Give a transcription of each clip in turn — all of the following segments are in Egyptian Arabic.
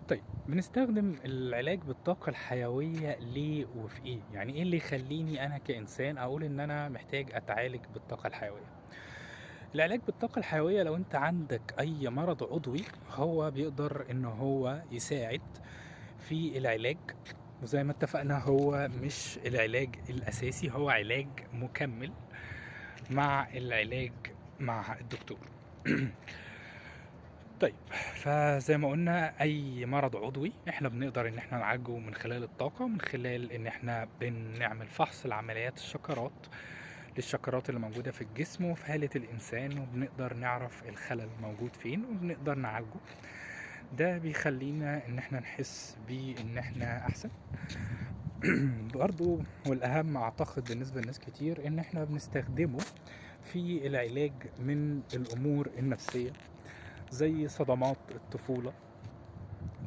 طيب، بنستخدم العلاج بالطاقة الحيوية ليه وفي ايه؟ يعني ايه اللي يخليني انا كإنسان اقول ان انا محتاج اتعالج بالطاقة الحيوية؟ العلاج بالطاقة الحيوية لو انت عندك اي مرض عضوي هو بيقدر ان هو يساعد في العلاج، وزي ما اتفقنا هو مش العلاج الاساسي، هو علاج مكمل مع العلاج مع الدكتور. طيب، فزي ما قلنا اي مرض عضوي احنا بنقدر ان احنا نعالجه من خلال الطاقة، من خلال ان احنا بنعمل فحص لعمليات الشكرات، للشكرات اللي موجودة في الجسم وفي حالة الانسان، وبنقدر نعرف الخلل موجود فين وبنقدر نعالجه. ده بيخلينا ان احنا نحس بان احنا احسن. برضو والاهم اعتقد بالنسبة لناس كتير ان احنا بنستخدمه في العلاج من الامور النفسية، زي صدمات الطفولة،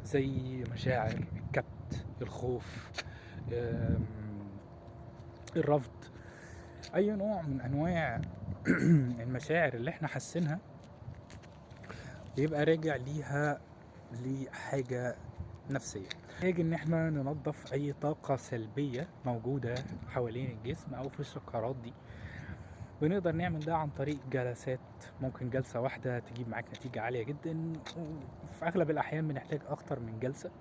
زي مشاعر الكبت، الخوف، الرفض، اي نوع من انواع المشاعر اللي احنا حاسينها بيبقى راجع ليها لحاجة نفسية. محتاج ان احنا ننظف اي طاقة سلبية موجودة حوالين الجسم او في الشكرات دي. بنقدر نعمل ده عن طريق جلسات، ممكن جلسة واحدة تجيب معاك نتيجة عالية جدا، وفي اغلب الاحيان بنحتاج اكتر من جلسة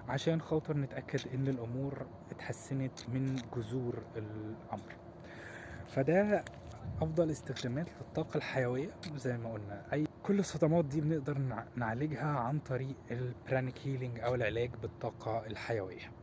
عشان خاطر نتأكد ان الامور اتحسنت من جذور الامر. فده افضل استخدامات للطاقة الحيوية. زي ما قلنا اي كل الصدمات دي بنقدر نعالجها عن طريق ال pranic healing او العلاج بالطاقة الحيوية.